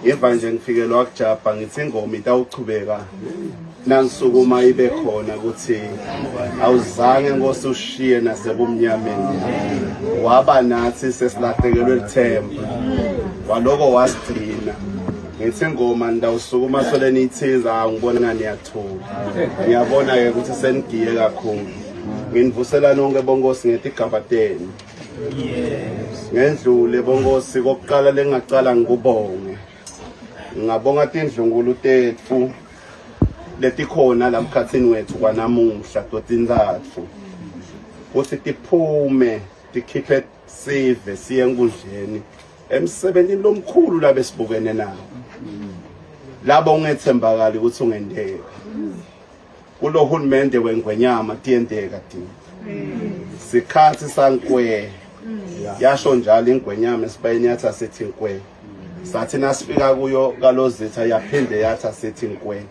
Ngiva nje ngifikelwa kujabha ngithi ingoma itawuchubeka nangisukuma ibe khona ukuthi awuzange Nkosi ushiye nasebumnyameni waba nathi sesilahlekelwe lithemba waloko wasigcina ngithi ingoma ndawusukuma sole niyithiza ngibona niyathuka ngiyabona ke ukuthi senigiye kakhulu nginivusela nonke bonkosi ngetigaba tenu ngendlule bonkosi kokuqala lengacala ngikubonge ngingabonga tindlunkulu tetfu letikhona la mkhathini wethu kwanamuhla totintsatfu kutsi tiphume tikhiphe sive siye enkundleni emsebentini lomkhulu labesibukene nawo labo ungethembakali ukuthi ungenteka kulo hulumende wengwenyama tiyenteka ti sikhathi sankwe yasho njalo ingwenyama esibayeni yathi asithi nkwe sathi nasifika kuyo kalozitha yaphinde yathi asithi nkwe.